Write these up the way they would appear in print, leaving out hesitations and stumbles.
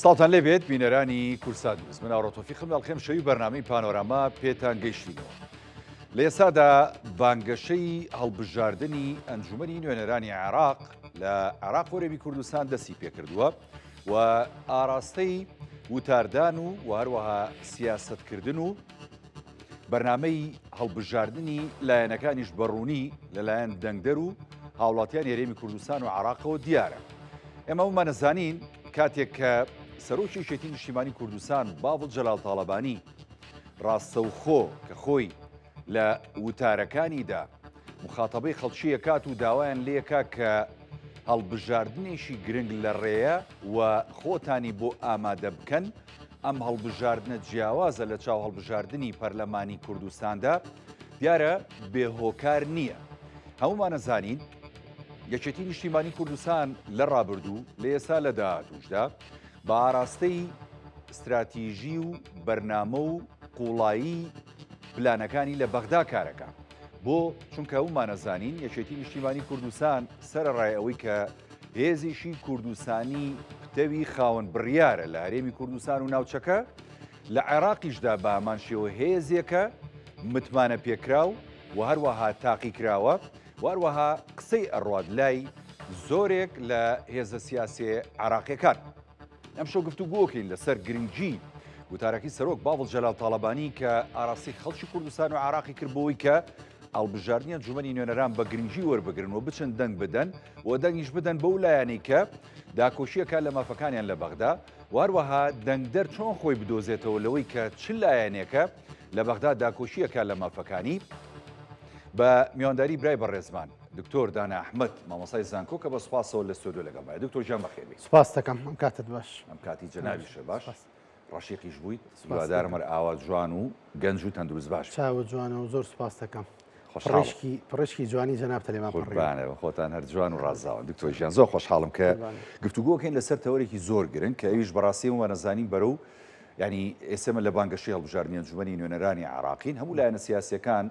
سڵاوتان لێبێت بینەرانی کوردسات نیوز من ئاڕۆ تۆفیقم لە ئەڵقەی شەوی بەرنامەی پانۆراما پێتان گەیشتینەوە لە ئێستادا بانگەشەی هەڵبژاردنی ئەنجومەنی نوێنەرانی عێراق لە عێراق و هەرێمی کوردستان دەستی پێکردووە و ئاراستەی وتاردان و و هەروەها سیاسەتکردن و بەرنامەی هەڵبژاردنی لایەنەکانیش بە ڕوونی لەلایەن دەنگدەر و هاوڵاتیانی هەرێمی کوردستان و عراقەوە دیارە. ئێمە ومانەزانین کاتێک کە سەرۆکی یەکێتی نیشتیمانی کوردستان باڤڵ جەلال تاڵەبانی ڕاستەوخۆ کە خۆی لە وتارەکانیدا مخاتەبەی خەڵکی ئەکات و داوایان لێکا کە هەڵبژاردنێکی گرنگ لە ڕێیە و خۆتانی بۆ ئامادە بکەن، ئەم هەڵبژاردنە جیاوازە لە چاو هەڵبژاردنی پەرلەمانی کوردستاندا، دیارە بێ هۆکار نییە. هەموومان ئەزانین یەکێتی نیشتیمانی کوردستان لە ڕابردوو، لە ئێستا لە داهاتووشدا بە ئاراستەی ستراتیژی و بەرنامە و قوڵایی پلانەکانی لە بەغدا کارەکا. بۆ؟ چونکە هەموومان ئەزانین یەکێتی نیشتیمانی کوردستان سەرەڕای ئەوەی کە هێزێکی کوردستانی پتەوی خاوەن بڕیارە لە هەرێمی کوردستان و ناوچەکە، لە عێراقیشدا بە هەمان شێوە هێزێکە متمانە پێکراو و هەروەها تاقیکراوە و هەروەها قسەی ئەڕوات لای زۆرێک لە هێزە سیاسیە عێراقیەکان. ئەمشەو گفتوگۆکەین لەسەر گرنگی وتارەکەی سەرۆک باڤڵ جەلال تاڵەبانی کە ئاراستەی خەڵکی کوردستان و عێراقی کرد بۆی کە هەڵبژاردنی ئەنجومەنی نوێنەران بە گرنگی وەربگرن و بچن دەنگ بدەن و دەنگیش بدەن بەو لایەنەی کە داکۆکییەکە لە مافەکانیان لە بەغدا و هەروەها دەنگدەر چۆن خۆی بدۆزێتەوە لەوەی کە چ لایەنێکە لە بەغدا داکۆکییەکە لە مافەکانی بە میوانداری برای بەڕێزمان دکتۆر دانا ئەحمەد مامۆستای زانکۆ کە بە سوپاسەوە لە ستۆدیۆ لەگەڵمایە. دکتۆر گیان بەخێربێی. سوپاست دەکەم، ئەم کاتت باش. ئەم کاتی جەنابیشت باش. ڕەشیقیش بوویت. هیوادارم هەر ئاوا جوان و گەنج و تەندروست باش. چاوت جوانە و زۆر سوپاست دەکەم. پڕیشکی پڕیشکی جوانی جەنابتە لێمان پەڕیوە. قوربانە خۆتان هەر جوان و ڕازاون. دکتۆر گیان زۆر خۆشحاڵم کە گفتوگۆکەین لەسەر تەوەرێکی زۆر گرنگ کە ئەویش بەڕاستی ئێمە نەزانین بەرەو یانی ئێستا ئێمە لە بانگەشەی هەڵبژاردنی ئەنجومەنی نوێنەرانی عێراقین هەموو لایەنە سیاسیەکان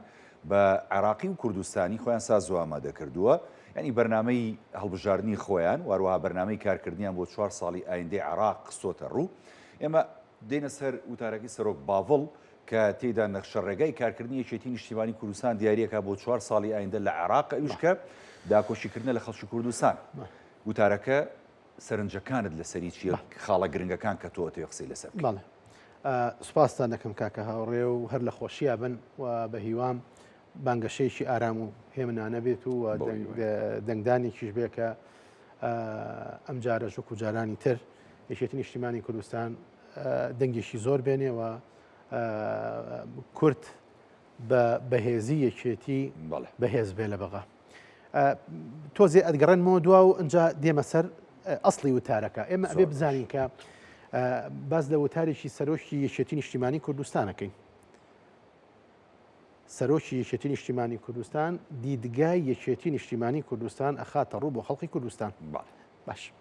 بە عێراقی و کوردستانی خۆیان ساز و ئامادە کردووە، یانی بەرنامەی هەڵبژاردنی خۆیان و هەروەها بەرنامەی کارکردنیان بۆ چوار ساڵی ئایندەی عێراق خستۆتە ڕوو. ئێمە دێینە سەر وتارەکەی سەرۆک باڤڵ کە تێیدا نەخشەڕێگای کارکردنی یەکێتی نیشتیمانی کوردستان دیاریەکا بۆ چوار ساڵی ئایندە لە عێراق، ئەویش کە داکۆکیکردنە لە خەڵکی کوردستان. وتارەکە سەرنجەکانت لەسەری چییە، خاڵە گرنگەکان کە تۆ ئەتەوێ قسەی لەسەر بکەی؟ بەڵێ سوپاستان دەکەم کاکە هاوڕێ و هەر لە خۆشییا بن و بە هیوام بانگەشەیەکی ئارام و هێمنانە بێت و دەنگدانێکیش بێ کە ئەم جارەش وەکو جارانی تر یەکێتی نیشتیمانی کوردستان دەنگێکی زۆر بێنێ و کورد بە بەهێزی یەکێتی بەهێز بێ لە بەغا. تۆزێ ئەتگەڕێنمەوە دوا و ئەجا دێمە سەر ئەسڵی وتارەکە ئێمە ئەبێ بزانین کە باز لە وتارێکی سەرۆکی یەکێتی نیشتیمانی کوردستانەکەین سەرۆکی یەکێتی نیشتیمانی کوردستان دیدگای یەکێتی نیشتیمانی کوردستان ئەخاتە ڕوو بۆ خەڵکی کوردستان باش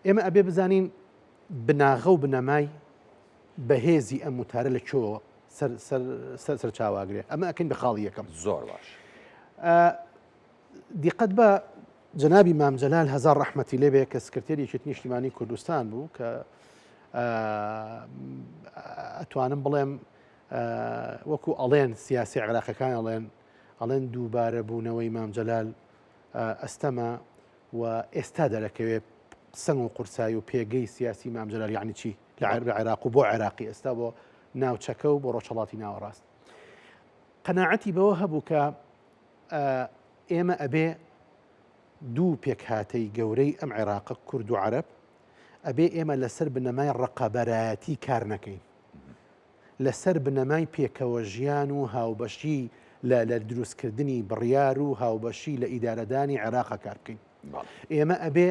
ئێمە ئەبێ بزانین بناغە و بنەمای بەهێزی ئەم وتارە لە کوێوە سەرچاوەگرێ ئەمە ئەکەین بە خاڵی یەکەم. زۆر باش. دیقەت بە جەنابی مام جەلال هەزار ڕەحمەتی لێبێ کە سکرتێری یەکێتی نیشتیمانی کوردستان بوو کە ئەتوانم بڵێم وەکو ئەڵێن سیاسی عێراقەکان ئەڵێن ئەڵێن دووبارە بوونەوەی مام جەلال ئەستەمە و ئێستا دەرەکەوێت سەنگ و قورسایی و پێگەی سیاسی مام جەلال یعنی چی لە عێراق و بۆ عێراقی ئێستا بۆ ناوچەکە و بۆ ڕۆژهەڵاتی ناوەڕاست قەناعەتی بەوە هەبوو کە ئێمە ئەبێ دوو پێکهاتەی گەورەی ئەم عێراقە کورد و عەرەب ئەبێ ئێمە لەسەر بنەمای ڕقەبەرایەتی کار نەکەین لەسەر بنەمای پێکەوە ژیان و هاوبەشی لە لە دروستکردنی بڕیار و هاوبەشی لە ئیدارەدانی عێراقە کار بکەین ئێمە ئەبێ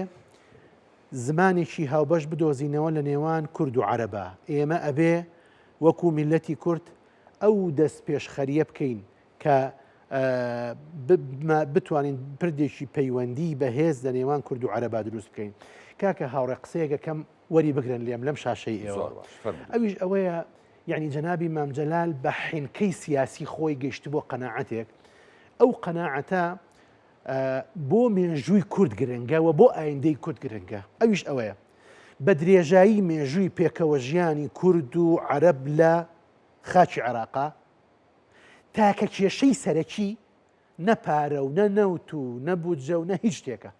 زمانێکی هاوبەش بدۆزینەوە لە نێوان کورد و عەرەبا، ئێمە ئەبێ وەکو میللەتی کورد ئەو دەستپێشخەرییە بکەین کە بتوانین پردێکی پەیوەندیی بەهێز لە نێوان کورد و عەرەبا دروست بکەین. کاکە هاوڕێ قسەیەک ئەکەم وەری بگرن لێم لەم شاشەی ئێوە. ئەویش ئەوەیە یەعنی جەنابی مام جەلال بە حینکەی سیاسی خۆی گەیشتبووە قەناعەتێک، ئەو قەناعەتە بۆ مێژووی کورد گرنگە و بۆ ئایندەی کورد گرنگە ئەویش ئەوەیە. بە درێژایی مێژووی پێکەوە ژیانی کورد و عەرەب لە خاکی عێراقا تاکە کێشەی سەرەکی نە پارە و نە نەوت و نە بودجە و نە هیچ شتێکە.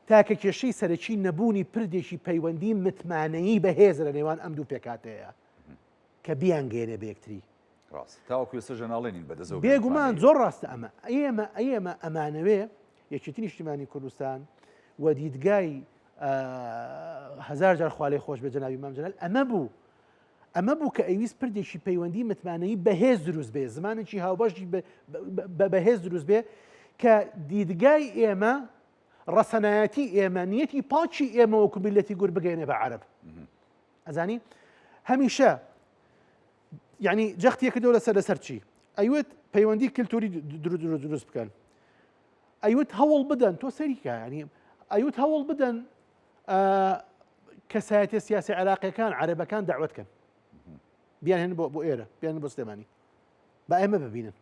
تاکە کێشەی سەرەکی نەبوونی پردێکی پەیوەندی متمانەیی بەهێزە لە نێوان ئەم دوو پێکهاتەیە کە بیانگەیەنێ بە یەکتری. ڕاست تاوەکو ئێستا ژەناڵێنین بەدەستەوە بێگومان زۆر ڕاستە ئەمە ئێمە ئێمە ئەمانەوێ یەکێتی نیشتیمانی کوردستان و دیدگای هەزار جار خوالێ خۆش بێ جەنابی مام جەلال ئەمە بوو ئەمە بوو کە ئەیویست پردێکی پەیوەندی متمانەیی بەهێز دروست بێ، زمانێکی هاوبەشی بەهێز دروست بێ کە دیدگای ئێمە، ڕەسەنایەتی ئێمە، نیەتی پاکی ئێمە وەکو میللەتی گور بگەیەنێ بە عەرەب. ئەزانی هەمیشە یعنی جەختی کردەوە لەسەر لەسەر چی؟ ئەیوت پەیوەندی کللتوری دروست بکەن. ئەیوت هەوڵ بدەن تۆ سەریکە ینی ئەیوت هەوڵ بدەن کەسایەتیە سیاسی عێراقیەکان عەرەبەکان داوت کەن بیان بۆ بۆ ئێرە بیان بۆ سلێمانی با ئێمە ببینن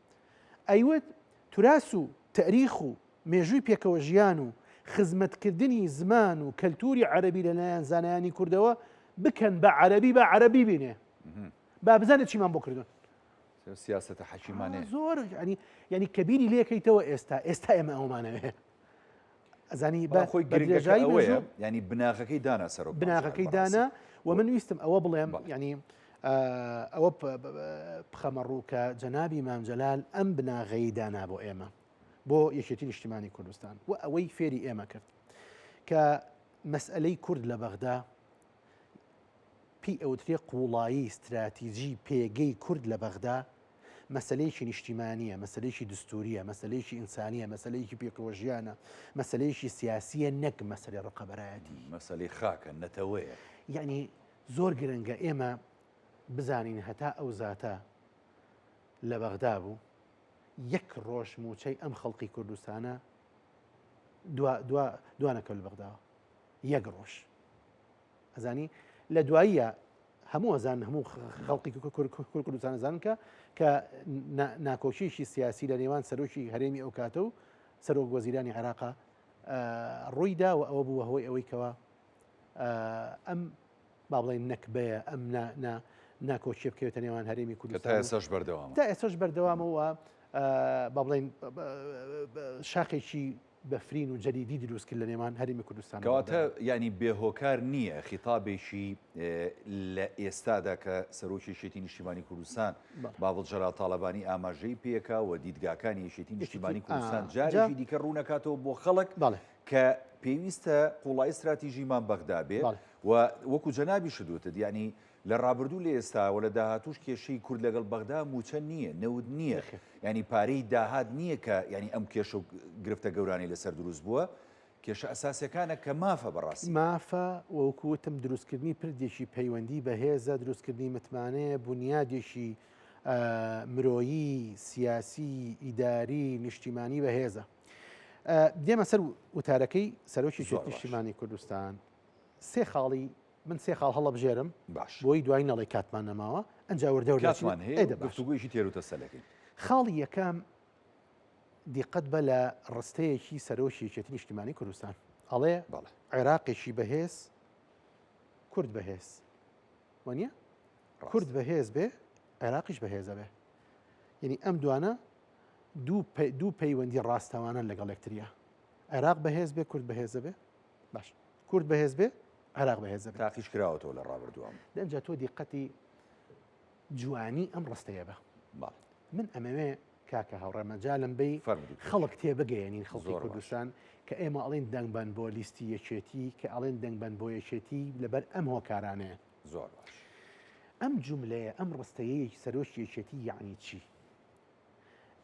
ئەیوت تراس و تاریخ و مێژووی پێکەوە ژیان و خزمەتکردنی زمان و کەلتوری عەربی لەلایەن زانایانی کوردەوە بکەن بە عەربی بە عەربی بینێ با بزانێت چیمان بۆ کردون سیاستە حەکیمانێ زۆر ینی ینی کەبیری لەکەیتەوە ئێستا ئێستا ئێمە ئەومانەوێ ئەزانی بە خۆی گرنگەکە ئەوەیە ینی بناغەکەی دانا سەرۆک بناغەکەی دانا و من ویستم ئەوە بڵێم ینی ئەوە بخەمە ڕوو کە جەنابی مام جەلال ئەم بناغەی دانا بۆ ئێمە بۆ یەکێتی نیشتیمانی کوردستان و ئەوەی فێری ئێمە کرد کە مەسئلەی کورد لە بەغدا پێی ئەوترێ قوڵایی ستراتیجی پێگەی کورد لە بەغدا مەسەلەیەکی نیشتیمانییە، مەسەلەیەکی دستورییە، مەسەلەیەکی ئینسانییە، مەسەلەیەکی پێکەوەژیانە، مەسەلەیەکی سیاسییە نەک مەسەلەی ڕقەبەرایەتی. مەسەلەی خاکە، نەتەوەیە. یەعنی زۆر گرنگە ئێمە بزانین هەتا ئەو زاتە لە بەغدا بوو، یەک ڕۆژ مووچەی ئەم خەڵقی کوردستانە دوا دوا دوا نەکەوت لە بەغداوە. یەک ڕۆژ. ئەزانی لە دواییە هەموو ئەزان هەموو خەڵقی کوردستان ئەزانن کە کە ناکۆکیی سیاسی لە نێوان سەرۆکی هەرێمی ئەو کاتە و سەرۆک وەزیرانی عێراقا ڕوویدا و ئەوە بووە هۆی ئەوەی کەەوە ئەم با بڵێن نەکبەیە ئەم ناکۆکیە بکەوێتە نێوان هەرێمی کوردستان تا ئێستاش بەردەوامە تا ئێستاش بەردەوامەوە با بڵێن شاخێکی بەفرین و جەلیدی دروست کرد لە نێوان هەرێمی کوردستان و کەواتە یانی بێ هۆکار نییە خیتابێکی لە ئێستادا کە سەرۆکی یەکێتی نیشتیمانی کوردستان باڤڵ جەلال تاڵەبانی ئاماژەی پێکا و دیدگاکانی یەکێتی نیشتیمانی کوردستان جارێکی دیکە ڕوونەکاتەوە بۆ خەڵک کە پێویستە قوڵایی ستراتیژیمان بەغدا بێ و وەکو جەنابیشت وتت یانی لە ڕابردوو لە ئێستا و لە داهاتووش کێشەی کورد لەگەڵ بەغدا مووچە نییە، نەوت نییە، یانی پارەی داهات نییە کە یانی ئەم کێشە و گرفتە گەورانەی لەسەر دروست بووە، کێشە ئەساسیەکانە کە مافە بەڕاستی. مافە و وەکو وتم دروستکردنی پردێکی پەیوەندی بەهێزە، دروستکردنی متمانەیە، بونیادێکی مرۆیی، سیاسی، ئیداری، نیشتیمانی بەهێزە. دێمە سەر وتارەکەی سەرۆکی یەکێتی نیشتیمانی کوردستان، سێ خاڵی من سێ خاڵ هەڵەبژێرم باش بۆی دوای نەڵێ کاتمان نەماوە ئەنجا وردە وردە کاتمان هەیە ئێ دە باش. گفتوگۆیەکی تێر و تەسەلەکەین. خاڵی یەکەم دیقەت بە لە ڕستەیەکی سەرۆکی یەکێتی نیشتیمانی کوردستان ئەڵێ بەڵێ. عێراقێکی بەهێز کورد بەهێز وەنیە ڕاست. کورد بەهێز بێ عێراقیش بەهێزە بێ یعنی ئەم دوانە دوو پەیوەندی ڕاستەوانەن لەگەڵ یەکتریا عێراق بەهێز بێ کورد بەهێزە بێ باش کورد بەهێز بێ عێراق بەهێزە بێ. تاقیش کراوەتەوە لە ڕابردووە. دەنجا تۆ دیقەتی جوانی ئەم ڕستەیە بە. بەڵێ. من ئەمەوێ کاکە هاوڕێ مەجالم بەی فەرموو دکتۆر. خەڵک تێ بگەیەنین خەڵکی زۆر باش. کوردستان کە ئێمە ئەڵێن دەنگ بەن بۆ لیستی یەکێتی کە ئەڵێن دەنگ بەن بۆ یەکێتی لەبەر ئەم هۆکارانەیە. زۆر باش. ئەم جوملەیە ئەم ڕستەیەی سەرۆکی یەکێتی یەعنی چی؟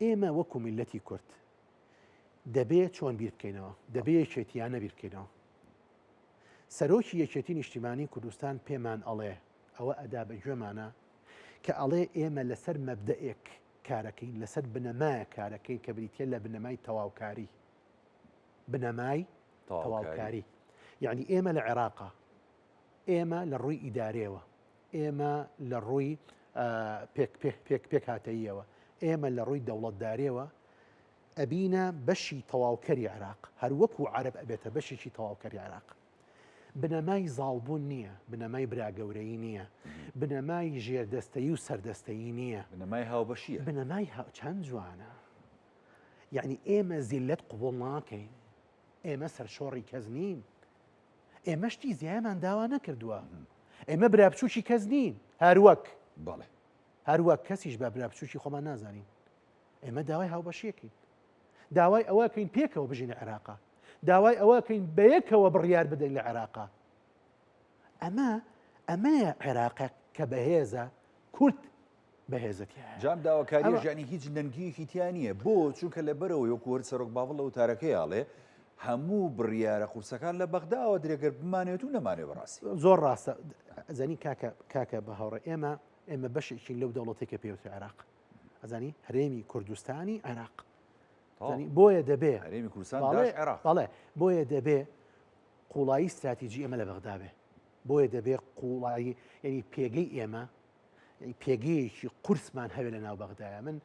ئێمە وەکو میللەتی کورد دەبێ چۆن بیر بکەینەوە؟ دەبێ یەکێتیانە بیر بکەینەوە. سەرۆکی یەکێتی نیشتیمانی کوردستان پێمان ئەڵێ، ئەوە ئەدا بە گوێمانە کە ئەڵێ ئێمە لەسەر مەبدەئێک کارەکەین، لەسەر بنەمایەک کارەکەین کە بریتیە لە بنەمای تەواوکاری. بنەمای تەواوکاری. یعنی ئێمە لە عێراقا، ئێمە لە ڕووی ئیدارەوە، ئێمە لە ڕووی پێک پێک پێکهاتەییەوە، ئێمە لە ڕووی دەوڵەتداریەوە ئەبینە بەشی تەواوکەری عێراق، هەر وەکو عەرەب ئەبێتە بەشێکی تەواوکەری عێراق. بنەمای زاڵبوون نییە، بنەمای براگەورەیی نییە، بنەمای ژێردەستەیی و سەردەستەیی نییە. بنەمای هاوبەشییە. بنەمای هاو چەند جوانە. یەعنی ئێمە زیللەت قبوڵ ناکەین. ئێمە سەرشۆڕی کەس نین. ئێمە شتی زیایەمان داوا نەکردووە. ئێمە برا بچووکی کەس نین. هەروەک. بەڵێ. هەروەک کەسیش بە برا بچووکی خۆمان نازانین. ئێمە داوای هاوبەشیەکەین. داوای ئەوەکەین پێکەوە بژین لە عێراقا. داوای ئەوەکەین بەیەکەوە بڕیار بدەین لە عێراقا. ئەمە ئەمەیە عێراقێک کە بەهێزە، کورد بەهێزە تیایە. جا ئەم داواکاریەش یانی هیچ نەنگیەکی تیا نییە. بۆ؟ چونکە لەبەرئەوەی وەکو هەر سەرۆک باڤڵ لە وتارەکەی ئەڵێ هەموو بڕیارە قورسەکان لە بەغداوە درێ گەر بمانەوێت و نەمانەوێت بەڕاستی. زۆر ڕاستە. ئەزانی کاکە کاکە بە هاوڕێ ئێمە ئێمە بەشێکین لەو دەوڵەتەی کە پێوترێ عێراق. ئەزانی هەرێمی کوردستانی عێراق. زانی بۆیە دەبێ هەرێمی کوردستان داش عێراق. بەڵێ بۆیە دەبێ قوڵایی ستراتیجی ئێمە لە بەغدا بێ. بۆیە دەبێ قوڵایی یعنی پێگەی ئێمە پێگەیەکی قورسمان هەبێ لە ناو بەغدایە. من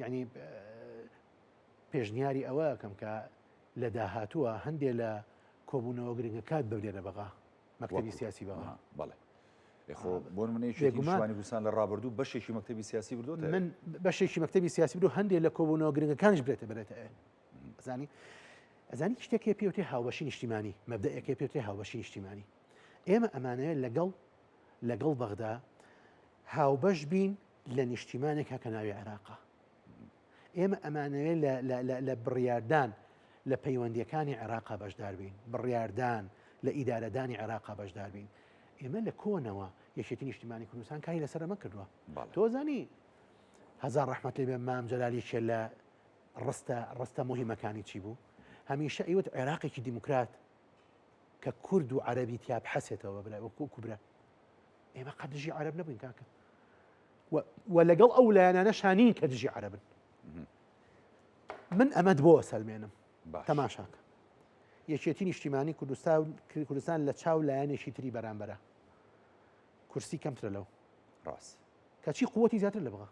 یعنی پێشنیاری ئەوە ئەکەم کە لە داهاتووە هەندێ لە کۆبوونەوە گرنگەکات ببرێنە بەغا، مەکتەبی سیاسی بەغا. بەڵێ. خۆ بۆ نمونە یەکێتی نیشتمانی کوردستان لە ڕابردوو بەشێکی مەکتەبی سیاسی بردۆتە من بەشێکی مەکتەبی سیاسی بردو هەندێک لە کۆبوونەوە گرنگەکانیش برێتە برێتە ئێ. ئەزانی ئەزانی شتێک هەیە پێوترێ هاوبەشی نیشتیمانی، مەبدەئێک هەیە پێوترێ هاوبەشی نیشتیمانی. ئێمە ئەمانەوێت لەگەڵ لەگەڵ بەغدا هاوبەش بین لە نیشتیمانێک کە ناوی عێراقە. ئێمە ئەمانەوێت لە بڕیاردان لە پەیوەندیەکانی عێراقا بەشدار بین، بڕیاردان لە ئیدارەدانی عێراقا بەشدار بین. ئێمە لە کۆنەوە یەکێتی نیشتیمانی کوردستان کاری لەسەر ئەمە کردووە. تۆ زانی هەزار ڕەحمەت لێ بێ مام جەلال یەکێ لە ڕستە ڕستە مهمەکانی چی بوو؟ هەمیشە ئەیوت عێراقێکی دیموکرات کە کورد و عەرەبی تیا بحەسێتەوە برای وەکو کوبرا. ئێمە قەت دژی عەرەب نەبووین کاکە. و لەگەڵ ئەو لایەنانە شانین کە دژی عەرەبن. من ئەمەت بۆ سەلمێنم. تەماشاکە. یەکێتی نیشتیمانی کوردستان کوردستان لە چاو لایەنێکی تری بەرامبەرە. کورسی کەمترە لەو. ڕاست. کەچی قوتی زیاتر لە بەغا.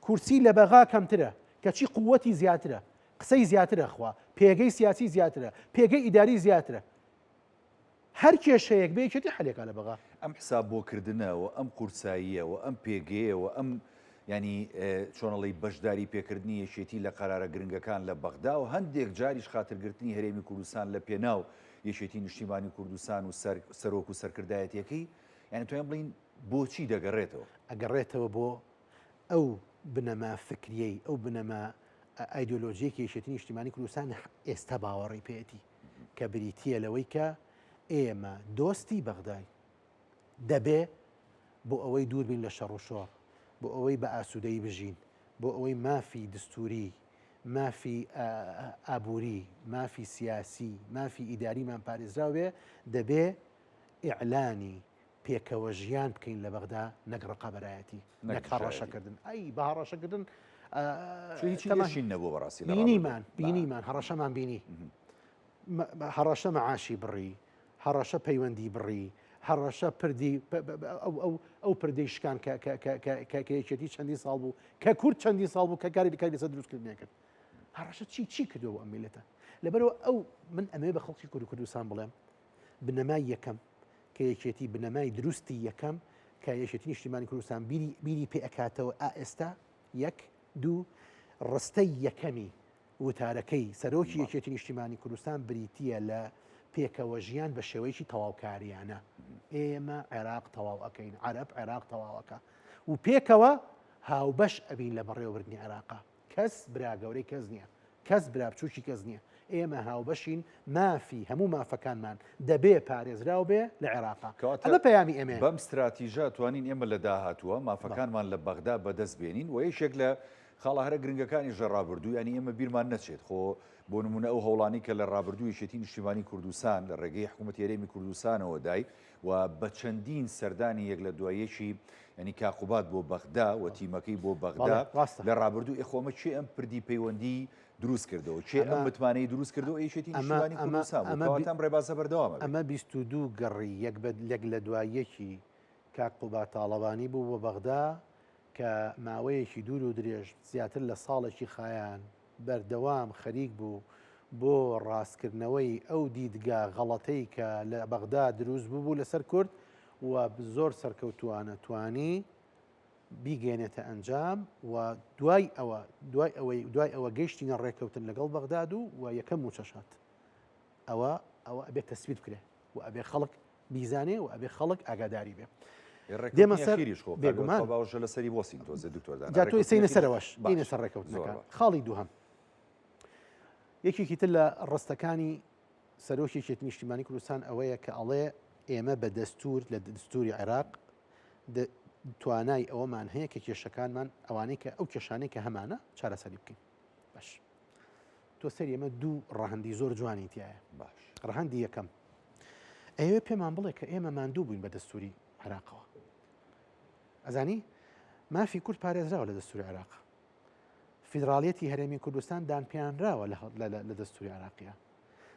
کورسی لە بەغا کەمترە کەچی قوتی زیاترە، قسەی زیاترە خوا، پێگەی سیاسی زیاترە، پێگەی ئیداری زیاترە. هەر کێشەیەک بێ یەکێتی حەلێکا لە بەغا. ئەم حساب بۆ کردنە و ئەم قورساییە و ئەم پێگەیە و ئەم یانی چۆن ئەڵێی بەشداری پێکردنی یەکێتی لە قەرارە گرنگەکان لە بەغدا و هەندێک جاریش خاترگرتنی هەرێمی کوردستان لە پێناو یەکێتی نیشتیمانی کوردستان و سەرۆک و سەرکردایەتیەکەی یانی توانین بڵێین بۆچی دەگەڕێتەوە؟ ئەگەڕێتەوە بۆ ئەو بنەما فکریەی، ئەو بنەما ئایدۆلۆژیەی کە یەکێتی نیشتیمانی کوردستان ئێستا باوەڕی پێیەتی، کە بریتییە لەوەی کە ئێمە دۆستی بەغداین، دەبێ بۆ ئەوەی دوور بین لە شەڕ و شۆڕ، بۆ ئەوەی بە ئاسوودەیی بژین، بۆ ئەوەی مافی دستووری، مافی ئابووری، مافی سیاسی، مافی ئیداریمان پارێزراو بێ، دەبێ ئیعلانی پێکەوە ژیان بکەین لە بەغدا نەک ڕقابەرایەتی نەک هەڕەشەکردن ئەی بە هەڕەشەکردن هیچی نەبوو بەڕاستی بینیمان بینیمان هەڕەشەمان بینی هەڕەشە مەعاشی بڕی هەڕەشە پەیوەندی بڕی هەڕەشە پردی ئەو پردەی شکان کە یەکێتی چەندی ساڵ بوو کە کورد چەندی ساڵ بوو کە کاری کاری لەسەر دروستکردنێ کرد هەڕەشە چی چی کردەوە ئەم میلەتە لەبەرەوە ئەو من ئەمێ بە خەڵکی کورد کوردستان بڵێم بنەمای یەکەم کە یەکێتی بنەمای دروستی یەکەم کە یەکێتی نیشتیمانی کوردستان بیری بیری پێ ئەکاتەوە ئا ئێستا یەک دوو ڕستەی یەکەمی وتارەکەی سەرۆکی یەکێتی نیشتیمانی کوردستان بریتییە لە پێکەوە ژیان بە شێوەیەکی تەواوکاریانە ئێمە عێراق تەواو ئەەکەین عەرەب عێراق تەواوەکە و پێکەوە هاوبەش ئەبین لە بەڕێوەبردنی عێراقا کەس برا گەورەی کەس نییە، کەس برا بچووکی کەس نییە، ئێمە هاوبەشین، مافی هەموو مافەکانمان دەبێ پارێزراو بێ لە عێراقا. کەواتە ئەمە پەیامی ئێمەیە. بەم ستراتیژە توانین ئێمە لە داهاتووە مافەکانمان لە بەغدا بەدەست بێنین و یەکێک لە خاڵە هەرە گرنگەکانیش لە ڕابردوو یانی ئێمە بیرمان نەچێت خۆ بۆ نموونە ئەو هەوڵانەی کە لە ڕابردوو یەکێتی نیشتیمانی کوردستان لە ڕێگەی حکوومەتی هەرێمی کوردستانەوە دای و بە چەندین سەردانی یەک لە دوای یەکی یانی کاک قوباد بۆ بەغدا و تیمەکەی بۆ بەغدا لە ڕابردوو ئێ خۆ ئەمە کێ ئەم پردی پەیوەندی دروست کردەوە کێ ئەم متمانەی دروست کردەوە یەکێتی نیشتیمانی کوردستان بوو کەواتە ئەم ڕێبازە بەردەوامە ئەمە 22 گەڕی یەک بە یەک لە دوای یەکی کاک قوباد تاڵەبانی بوو بۆ بەغدا کە ماوەیەکی دوور و درێژ زیاتر لە ساڵێکی خایان بەردەوام خەریک بوو بۆ ڕاستکردنەوەی ئەو دیدگا غەڵەتەی کە لە بەغدا دروست بووبوو لەسەر کورد و زۆر سەرکەوتووانە توانی بیگەێنێتە ئەنجام و دوای ئەوە دوای ئەوەی دوای ئەوە گەیشتینە ڕێککەوتن لەگەڵ بەغداد و و یەکەم مووچەش هات. ئەوە ئەوە ئەبێت تەسبیت بکرێ و ئەبێ خەڵک بیزانێ و ئەبێ خەڵک ئاگاداری بێ. دێمە سەر بێگومان باوەشە لەسەری بۆسین تۆزێ دکتۆر دانا. جا تۆ ئێستا سەرەوەش دێینە سەر ڕێککەوتنەکان. خاڵی دووهەم یەکێکی تر لە ڕستەکانی سەرۆکی یەکێتی نیشتیمانی کوردستان ئەوەیە کە ئەڵێ ئێمە بە دەستور لە دەستوری عێراق توانای ئەوەمان هەیە کە کێشەکانمان ئەوانەی کە ئەو کێشانەی کە هەمانە چارەسەری بکەین باش تۆ سەری ئەمە دوو ڕەهەندی زۆر جوانی تایە باش ڕەهەندی یەکەم ئەوێ پێمان بڵێ کە ئێمە ماندوو بووین بە دەستوری عێراقەوە ئەزانی مافی کورد پارێزراوە لە دەستوری عێراق فیدراڵیەتی هەرێمی کوردستان دانپیانراوە لە دەستوری عێراقیە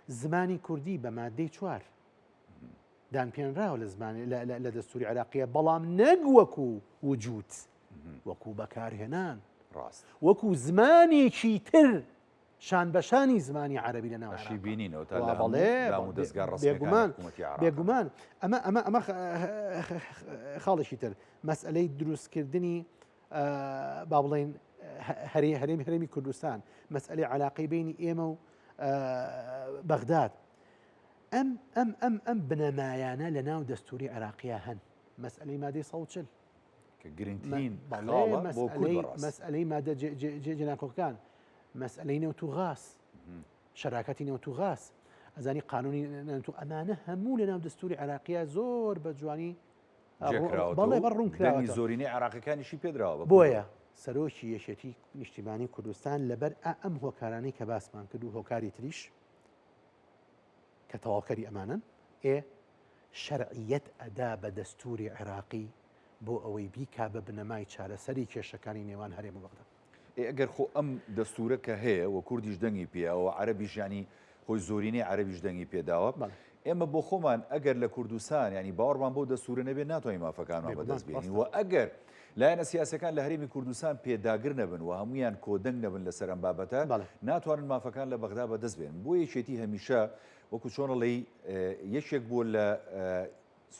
زمانی کوردی بە مادەی چوار دانپێنراوە لە زمان لە دەستوری عێراقیە بەڵام نەک وەکو وجود وەکو بەکارهێنان ڕاست وەکو زمانێکی تر شان بەشانی زمانی عەربی لە ناو ئەشی بینینەوە تا لە هەموو دەزگا ڕەسمیەکانی حکوومەتی عێراق بێگومان ئەمە ئەمە ئەمە خاڵێکی تر مەسئلەی دروستکردنی با بڵێین هەرێ هەرێمی هەرێمی کوردستان مەسئلەی علاقەی بینی ئێمە و بەغداد ئەم ئەم ئەم ئەم بنەمایانە لە ناو دەستوری عێراقیە هەن مەسئلەی مادەی 140 کە گرنگترین خاڵە بۆ کورد بەڕاست. مەسئلەی مادە جێناکۆکان مەسئلەی نەوت و غاز شەراکەتی نەوت و غاز ئەزانی قانونی نەوت و ئەمانە هەموو لە ناو دەستوری عێراقیە زۆر بە جوانی جێکراوەتەوە بەڵێ بە ڕوون دەنگی زۆرینەی عێراقیەکانیشی پێدراوە بە بۆیە سەرۆکی یەکێتی نیشتیمانی کوردستان لەبەر ئا ئەم هۆکارانەی کە باسمان کرد و هۆکاری تریش کە تەواوکەری ئەمانەن ئێ شەرعیەت ئەدا بە دەستوری عێراقی بۆ ئەوەی بیکا بە بنەمای چارەسەری کێشەکانی نێوان هەرێم و بەغدا. ئێ ئەگەر خۆ ئەم دەستورە کە هەیە و کوردیش دەنگی پێیاوە و عەرەبیش یانی خۆی زۆرینەی عەرەبیش دەنگی پێداوە ئێمە بۆ خۆمان ئەگەر لە کوردستان ینی باوەڕمان بەو دەستورە نەبێت ناتوانین مافەکانمان بەدەست بێنین و ئەگەر لایەنە سیاسەکان لە هەرێمی کوردستان پێداگر نەبن و هەمویان کۆدەنگ نەبن لەسەر ئەم بابەتە ناتوانن مافەکان لە بەغدا بەدەست بێن بۆ یەکێتی هەمیشە وەکو چۆنڵی یەکێک بووە لە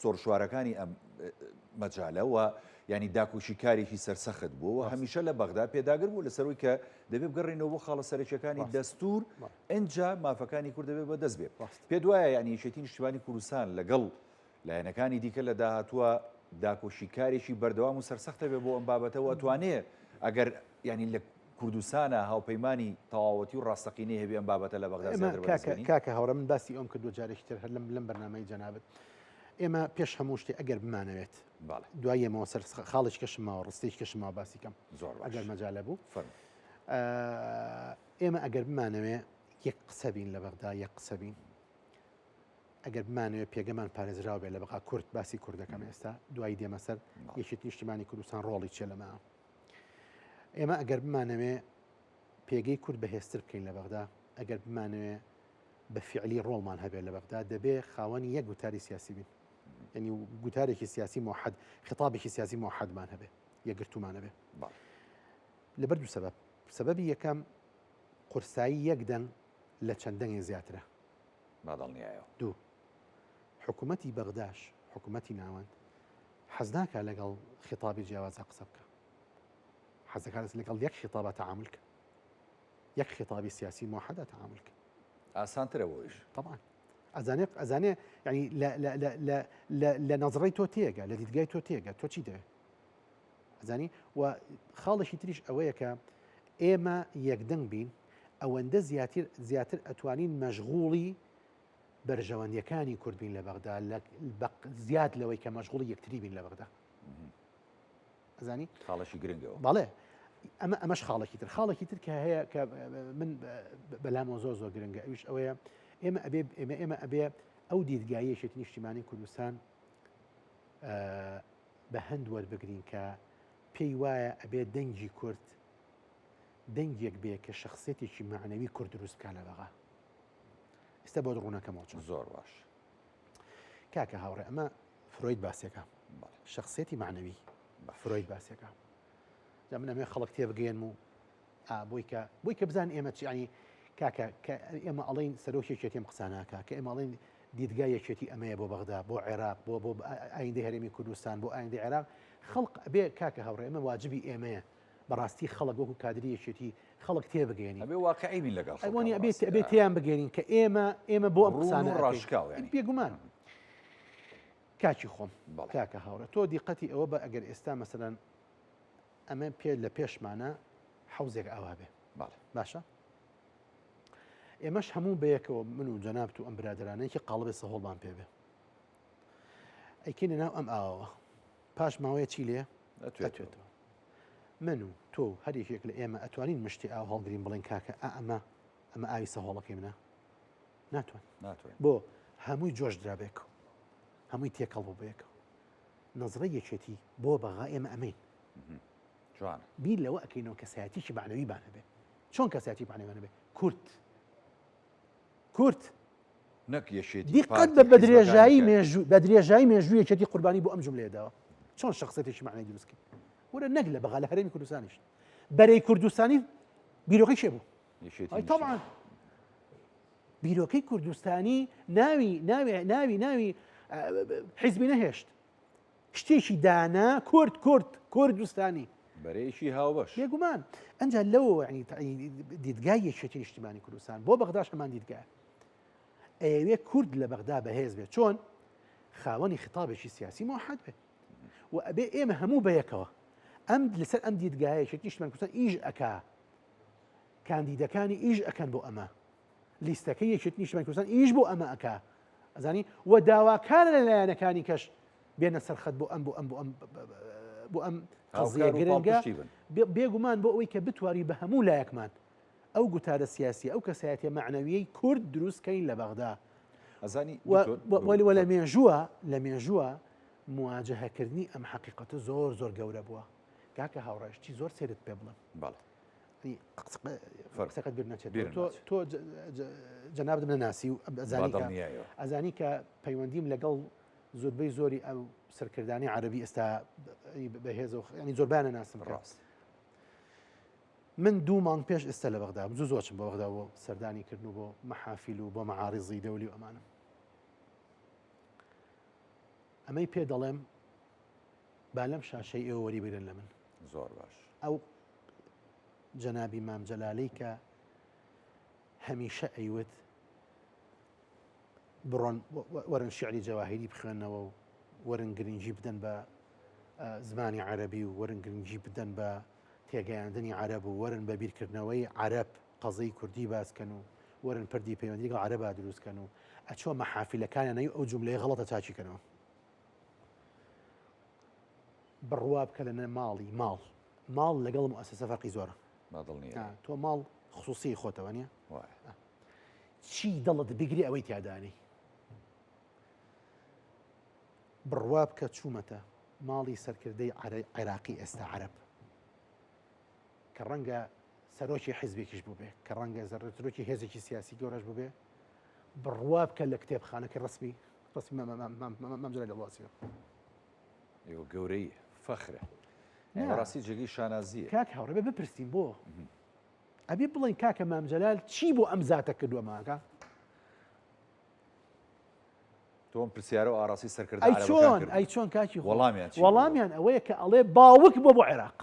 سۆرشوارەکانی ئەم مەجالە و ینی داکۆکیکارێکی سەرسەخت بوو و هەمیشە لە بەغدا پێداگر بوو لەسەروی کە دەبێت بگەڕێنەوە بۆ خاڵە سەرەکیەکانی دەستور ئەجا مافەکانی کورد دەبێت بەدەست بێت پێ دوایە ینی یەکێتی نیشتیمانی کوردستان لەگەڵ لایەنەکانی دیکە لە داهاتووە داکۆکیکارێکی بەردەوام و سەرسەختە بێ بۆ ئەم بابەتەوە توانێ ئەگەر ینی لە کوردستانە هاوپەیمانی تەواوەتی و ڕاستەقینەی هەبێ ئەم بابەتە لە بەغدا زیاتر بەدەست بێنین؟ کاکە هاوڕێ من باسی ئەوم کردووە جارێکی تر هەر لەم لەم بەرنامەی جەنابت ئێمە پێش هەموو شتێ ئەگەر بمانەوێت بەڵێ دوای ئێمەوە سەر خاڵێکی کەشم ماوە ڕستێکی کەشم ماوە باسی کەم زۆر باش ئەگەر مەجالە بوو فەرموو. ئێمە ئەگەر بمانەوێ یەک قسە بین لە بەغدا یەک قسە بین ئەگەر بمانەوێت پێگەمان پارێزراو بێت لە بەغا کورد باسی کوردەکەم ئێستا دوایی دێمە سەر یەکێتی نیشتیمانی کوردستان ڕۆڵی چیە لەمە ئێمە ئەگەر بمانەوێ پێگەی کورد بەهێزتر بکەین لە بەغدا، ئەگەر بمانەوێ بە فیعلی ڕۆڵمان هەبێت لە بەغدا، دەبێ خاوەنی یەک گوتاری سیاسی بین. یعنی گوتارێکی سیاسی موحد، خطابێکی سیاسی موحدمان هەبێ، یەکگرتوومان هەبێ. لەبەر دوو سەبەب. سەبەبی یەکەم قورسایی یەک دەنگ لە چەند دەنگێک زیاترە. با دڵنیایەوە. دوو، حکوومەتی بەغداش، حکوومەتی ناوەند حەز ناکا لەگەڵ خیتابی جیاوازا قسە بکا. حەز دەکات لەگەڵ یەک خیتابا تەعامول کە. یەک خیتابی سیاسی موحەدا تەعامول کە. ئاسانترە بۆیش. طبعا. ئەزانێ ئەزانێ یعنی لە لە لە لە لە لە نەزڕەی تۆ تێگە لە دیدگای تۆ تێگە تۆ چی دەوێ ئەزانی و خاڵێکی تریش ئەوەیە کە ئێمە یەکدەنگ بین ئەوەندە زیاتر زیاتر ئەتوانین مەشغوڵی بەرژەوەندیەکانی کورد بین لە بەغدا زیاد لەوەی کە مەشغوڵی یەکتری بین لە بەغدا ئەزانی خاڵێکی گرنگەوە بەڵێ ئەمە ئەمەش خاڵێکی تر خاڵێکی تر کە هەیە کە من بەلامەوە زۆر زۆر گرنگە ئەویش ئەوەیە ئێمە ئەبێ ئێمە ئێمە ئەبێ ئەو دیدگاییەکی نیشتیمانی کوردستان بە هەند وەربگرین کە پێی وایە ئەبێ دەنگی کورد دەنگێک بێ کە شخصێتێکی معنەوی کورد دروست بکە لە بەغا ئێستا بۆت ڕوونەکەمەوە چۆن. زۆر باش. کاکە هاوڕێ ئەمە فرۆید باسێکە شخصێتی معنەوی فرۆید باسێکە جا من ئەمێ خەڵک تێبگەێنم و بۆی کە بۆی کە بزان ئێمە چیانی. کاکە کە ئێمە ئەڵێین سەرۆکی یەکێتی ئەم قسانە ئەکا، کە ئێمە ئەڵێین دیدگای یەکێتی ئەمەیە بۆ بەغدا، بۆ عێراق، بۆ بۆ ئایندەی هەرێمی کوردستان، بۆ ئایندەی عێراق، خەڵک ئەبێ کاکە هاوڕێ ئەمە واجبی ئێمەیە بەڕاستی خەڵک وەکو کادری یەکێتی خەڵک تێبگەێنین. ئەبێ واقعی بین لەگەڵ خەڵکا ئەوەنی ئەبێ بەڕاستی. ئەبێ تێیان بگەێنین کە ئێمە ئێمە بۆ ئەم ڕوون قسانە و ئەکەین. ڕاشکاو یانی. بێگومان کاکی خۆم بەڵێ. کاکە هاوڕێ تۆ دیقەتی ئەوە بە ئەگەر ئێستا مەسەلەن ئەمە پێ لە پێشمانە حەوزێک ئاوا بێ بەڵێ. باشە ئێمەش هەموو بەیەکەوە من و جەنابت و ئەم برادرانێکی قاڵبێ سەهۆڵمان پێ بێ ئەیکەینە ناو ئەم ئاوەوە پاش ماوەیە چی لێ ئەتوێتەوە من و تۆ و هەر یەکێک لە ئێمە ئەتوانین مشتی ئاو هەڵگرین بڵێن کاکە ئا ئەمە ئەمە ئاوی سەهۆڵەکەی منە ناتوان ناتوانین بۆ هەمووی جۆش درابێک هەمووی تێکەڵ بوو بەیەکەوە نەزڕەی یەکێتی بۆ بەغا ئێمە ئەمەین جوانە. بیر لەوە ئەکەینەوە کەسایەتیکی مەعنەویمان هەبێ. چۆن کەسایەتی مەعنەویمان هەبێ؟ کورد. کورد. نەک یەکێتی دیقەت پارتی بە حیزبەکانی بەدرێژایی کە. مێژوو بەدرێژایی مێژوو یەکێتی قوربانی بۆ ئەم جوملەیە داوە. چۆن شەخسیەتێکی مەعنەوی دروست کەین؟ وەرە نەک لە بەغا لە هەرێمی کوردستانیش. بەرەی کوردستانی بیرۆکەی کێ بوو؟ یەکێتی ئەی نیشتیمان. تەبعەن بیرۆکەی کوردستانی ناوی ناوی ناوی ناوی حیزبی نەهێشت. شتێکی دانا کورد کورد کوردستانی. بەرەیەکی هاوبەش. بێگومان. ئەنجا لەوەوە یعنی دیدگای یەکێتی نیشتیمانی کوردستان بۆ بەغداش هەمان دیدگایە. ئەیەوێ کورد لە بەغدا بەهێز بێت. چۆن؟ خاوەنی خیتابێکی سیاسی موحەد بێت. و ئەبێ ئێمە هەموو بەیەکەوە ئەم لەسەر ئەم دیدگایە یەکێتی نیشتیمانی کوردستان ئیش ئەکا. کاندیدەکانی ئیش ئەکەن بۆ ئەمە. لیستەکەی یەکێتی نیشتمانی کوردستان ئیش بۆ ئەمە ئەکا ئەزانی و داواکارە لە لایەنەکانی کەش بێنە سەرخەت بۆ ئەم بۆ ئەم بۆ ئەم بۆ ئەم قەزیە گرنگە بێگومان بۆ ئەوەی کە بتواری بە هەموو لایەکمان ئەو گوتارە سیاسی ئەو کەسایەتە معنەویەی کورد دروستکەین لە بەغدا ئەزانی وە لە مێژووە لە مێژووە مواجهەکردنی ئەم حقیقەتە زۆر زۆر گەورە بووە کاکە هاوڕێشتی زۆر سێرت پێ بڵم بەڵێ قسەکەت بیر نەچێت تۆ جەنابت نەناسی و ئەزانی کە پەیوەندیم لەگەڵ زۆربەی زۆری ئەو سەرکردانی عەربی ئێستا بەهێز و ینی زۆربیانە ناسم ڕاست من دوو مانگ پێش ئێستا لە بەغدا زوو زۆچم بۆ بەغدا بۆ سەردانی کردن و بۆ مەحافیل و بۆ مەعاریزی دەولی و ئەمانم ئەمەی پێ دەڵێم با لەم شاشەی ئێوە وەری بگرن لە من زۆر باش ئەو جەنابی مام جەلالەی کە هەمیشە ئەیوت بڕۆن وەرن شعری جەواهیری بخوێنەوە و وەرن گرنگی بدەن بە زمانی عەربی و وەرن گرنگی بدەن بە تێگەیاندنی عەرەب و وەرن بە بیرکردنەوەی عەرەب قەزەی کوردی باسکەن و وەرن پردی پەیوەندی لەگەڵ عەرەبا دروستکەن و ئەچۆ مەحافلەکانیان ئەو جوملەیە غەڵەتە چاکیکەنەوە. بڕوا بکە لە ماڵی ماڵ ماڵ لەگەڵ موئەسەسە فەرقی زۆرە. با دڵنیای. تۆ ماڵ خصوصی خۆتەوە نیە؟ وایە. چی دڵت بگری ئەوەی تیادانی. بڕوا بکە چوومەتە ماڵی سەرکردەی عێراقی ئێستا عەرەب کە ڕەنگە سەرۆکی حیزبێکیش بووبێ کە ڕەنگە سەرۆکی هێزێکی سیاسی گەورەش بووبێ بڕوا بکە لە کتێبخانەکەی ڕسمی ڕسمی مام جەلال دەڵواسیەوە. ئێوە گەورەیە فەخرە بەڕاستی جێگەی شانازیە. کاک هاوڕێ بێ بپرسین بۆ ئەبێ بڵێن کاکە مام جەلال چی بۆ ئەم زاتە کردووە ماکە تۆم پرسیارە و ئاراسی سەرکردە ئەی چۆن ئەی چۆن کاکی وەڵامیان وەڵامیان ئەوەیە کە ئەڵێ باوک بۆ بۆ عێراق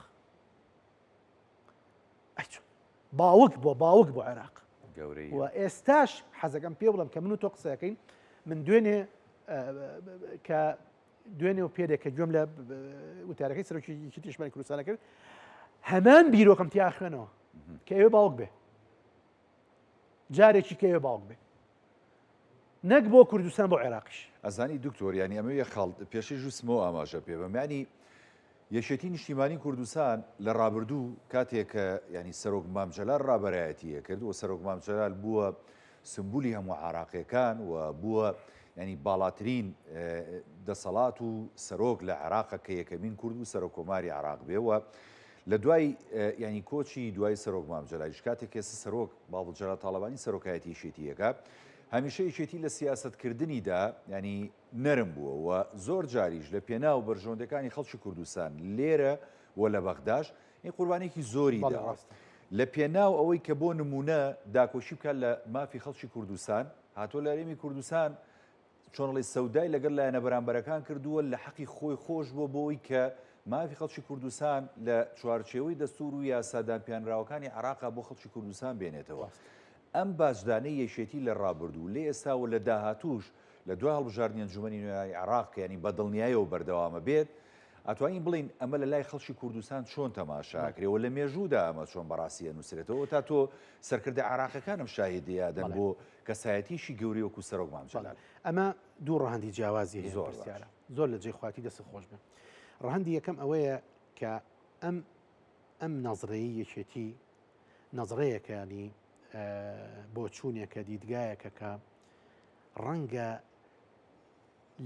باوک بۆ باوک بۆ عێراق گەورەی و ئێستاش حەزەکەم پێ بڵم کە من و تۆ قسەکەین من دوێنێ کە دوێنێ و پێرێک کە گوێم لە وتارەکەی سەرۆکی یەکێتی نیشتمانی کوردستانە کرد هەمان بیرۆکەم تیا خوێنەوە کە ئێوە باوک بێ جارێکی کە ئێوە باوک بێ نەک بۆ کوردستان بۆ عێراقیش. ئەزانی دکتۆر یانی ئەمەوێ خاڵ پێشەی ژوسمەوە ئاماژە پێ بەم یانی یەکێتی نیشتیمانی کوردستان لە ڕابردوو کاتێک کە یانی سەرۆک مام جەلال ڕابەرایەتی ئەکرد و سەرۆک مام جەلال بووە سمبولی هەموو عراقیەکان و بووە ینی باڵاترین دەسەڵات و سەرۆک لە عێراق کە یەکەمین کورد و سەرۆک کۆماری عراق بێ و لە دوای ینی کۆچی دوای سەرۆک مام جەلالیش کاتێک ئێستا سەرۆک باڤڵ جەلال تاڵەبانی سەرۆکایەتی یەکێتییەکە هەمیشە یەکێتی لە سیاسەتکردنیدا ینی نەرم بووە و زۆر جاریش لە پێناو بەرژەوەندەکانی خەڵکی کوردستان لێرە و لە بەغداش این قوربانێکی زۆری بەڵێ داوە. ڕاستە. لە پێناو ئەوەی کە بۆ نموونە داکۆکی بکات لە مافی خەڵکی کوردستان، هاتووە لە هەرێمی کوردستان چۆن ئەڵێی سەودای لەگەڵ لایەنە بەرامبەرەکان کردووە لە حەقی خۆی خۆش بووە بۆ ئەوەی کە مافی خەڵکی کوردستان لە چوارچێوەی دەستوور و یاسا دانپیانراوەکانی عێراقا بۆ خەڵکی کوردستان بێنێتەوە. ئەم باجدانەی یەکێتی لە ڕابردوو لە ئێستا و لە داهاتووش لە دوای هەڵبژاردنی ئەنجومەنی نوێنەرانی عێراق کە یانی بە دڵنیایەوە بەردەوامە بێت، ئەتوانین بڵێین ئەمە لە لای خەڵکی کوردستان چۆن تەماشا ئەکرێ و لە مێژوودا ئەمە چۆن بەڕاستی ئەنووسرێتەوە تا تۆ سەرکردە عێراقیەکانم شاهیدی ئەدەن بۆ کەسایەتیی گەورەی وەکو سەرۆک مام جەلال. ئەمە دوو ڕەهەندی جیاوازی هەیە زۆر باش. پرسیارە زۆر لە جێی خۆیەتی دەستت خۆش بێ. ڕەهەندی یەکەم ئەوەیە کە ئەم ئەم نەزرەی یەکێتی نەزرەیەکە ینی بۆچوونێکە دیدگایەکە کە ڕەنگە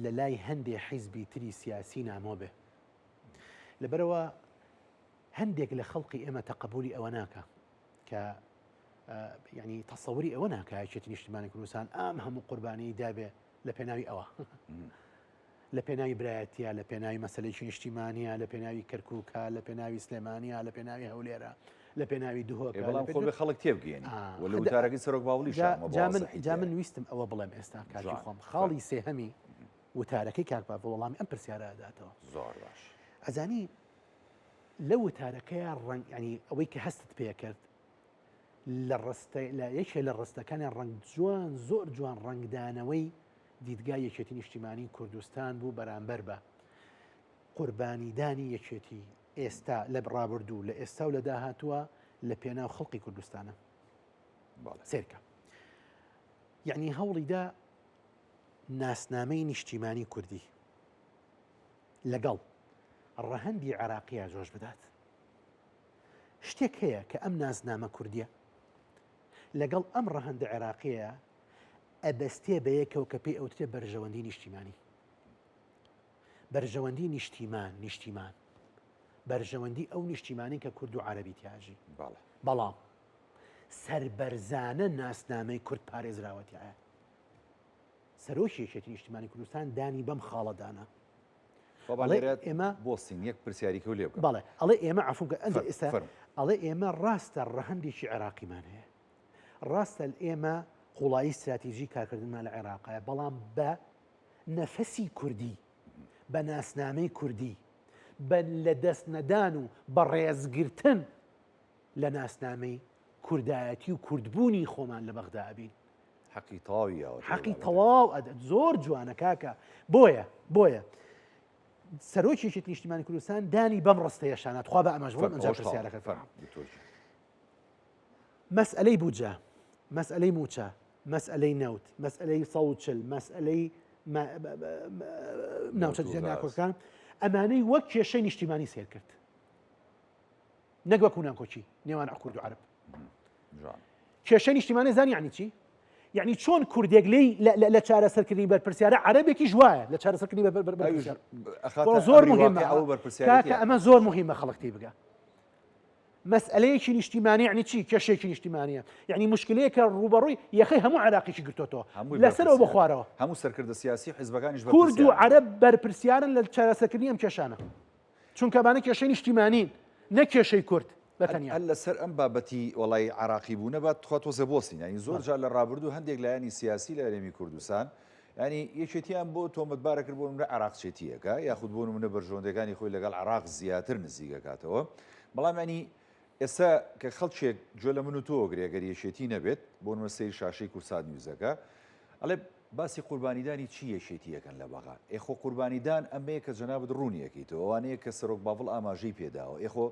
لە لای هەندێ حیزبی تری سیاسی نامۆ بێ. لەبەرئەوە هەندێک لە خەڵقی ئێمە تەقەبولی ئەوە ناکا کە یعنی تەسەوری ئەوە ناکا یەکێتی نیشتیمانی کوردستان ئەم هەموو قوربانی دابێ لە پێناوی ئەوە لە پێناوی برایەتە لە پێناوی مەسلێکی نیشتیمانە لە پێناوی کەرکووکە لە پێناوی سلێمانە لە پێناوی هەولێرە لە پێناوی دهۆک بەڵام خۆ بێ خەڵک تێبگەێنی و لە وتارەکەی سەرۆک باوڵیش جا من ویستم ئەوە بڵێم ئێستا کاکی خۆم خاڵی سێهەمی وتارەکەی کاک باڤڵ وەڵامی ئەم پرسیارە ئەداتەوە. زۆر باش. ئەزانی لە وتارەکەیا ڕەنگ ینی ئەوەی کە هەستت پێکرد لە ڕستە لە یەکێ لە ڕستەکانیان ڕەنگ جوان زۆر جوان ڕەنگدانەوەی دیدگای یەکێتی نیشتیمانی کوردستان بوو بەرامبەر بە قوربانیدانی یەکێتی ئێستا لە ڕابردوو لە ئێستا و لە داهاتووە لە پێناو خەڵقی کوردستانە سێرکە یعنی هەوڵیدا ناسنامەی نیشتیمانی کوردی لەگەڵ ڕەهەندی عێراقییا جۆش بدات. شتێک هەیە کە ئەم ناسنامە کوردیە لەگەڵ ئەم ڕەهەندە عێراقیەیە ئەبەستێ بە یەکەوە کە پێی ئەوترێ بەرژەوەندی نیشتیمانی. بەرژەوەندی نیشتیمان نیشتیمان بەرژەوەندی ئەو نیشتیمانی کە کورد و عەرەبی تیاژی. بەڵام سەربەرزانە ناسنامەی کورد پارێزراوە تیاە. سەرۆکی یەکێتی نیشتیمانی کوردستان دانی بەم خاڵە دانا. بابا ئەڵێ لێرە ئێمە بۆستین یەک پرسیاری کەو لێ بکەم. بەڵێ ئەڵێ ئێمە عەفوو بکە ئەنجا فەرموو ئێستا فەرموو. ئەڵێ ئێمە ڕاستە ڕەهەندێکی عێراقیمان هەیە ڕاستە ئێمە قوڵایی ستراتیژی کارکردنمان لە عێراقایە بەڵام بە نەفەسی کوردی بە ناسنامەی کوردی بە لەدەست نەدان و بە ڕێزگرتن لە ناسنامەی کوردایەتی و کوردبوونی خۆمان لە بەغدا ئەبین. حەقی تەواوی یاوەتەوە حەقی تەواو ئەدە زۆر جوانە کاکە بۆیە بۆیە سەرۆکی یەکێتی نیشتیمانی کوردستان دانی بەم ڕستەیە شانات خوا بە ئەمەش بڵێم ئەنجا پرسیارەکە مەسئلەی بودجە مەسئلەی موچە مەسئلەی نەوت مەسئلەی 140 مەسئلەی ناوچە ناکۆکان ئەمانەی وەک کێشەی نیشتیمانی سێر کرد نەک وەکو ناکۆکی نێوان کورد و عەرەب. کێشەی نیشتیمانی زانی یعنی چی؟ یعنی چۆن کوردێک لی لە چارەسەرکردنی بەرپرسیارە عەرەبێکیش وایە لە چارەسەرکردنی بەرپرسیار زۆر مهمە کاکە ئەمە زۆر مهمە خەڵک تی بگە مەسئلەیەکی نیشتیمانی یعنی چی کێشێکی نیشتیمانیە یعنی مشکلەیەکە ڕوبەڕووی یەخەی هەموو عراقیی گرتوتەوە لەسەرەوە بخوارەوە هەموو سەرکردە سیاسی حزبەکانیش کورد و عەرەب بەرپرسیارن لە چارەسەرکردنی ئەم کێشانە چونکە ئەمانە کێشەی نیشتیمانین نەک کێشەی کورد بە تەنیا. هەر لەسەر ئەم بابەتی وەڵای عێراقی بوونە با تخوا تۆزێ بوەستین یانی زۆر جار لە ڕابردوو هەندێک لایەنی سیاسی لە هەرێمی کوردستان یانی یەکێتیان بۆ تۆمەتبارە کرد بۆ نمونە عێراقچێتیەکە یاخود بۆ نمونە بەرژەوەندەکانی خۆی لەگەڵ عێراق زیاتر نزیکەکاتەوە بەڵام ینی ئێستا کە خەڵکێک گوێ لە من و تۆ ئەگرێ گەر یەکێتی نەبێت بۆ نمونە سەیری شاشەی کوردسات نیوزەکە ئەڵێ باسی قوربانیدانی چی یەکێتی ئەکەن لە بەغا؟ ئێ خۆ قوربانیدان ئەمەیە کە جەنابت ڕوونی ئەکەیتەوە ئەوانەیە کە سەرۆک باڤڵ ئاماژەی پێداوە ئێ خۆ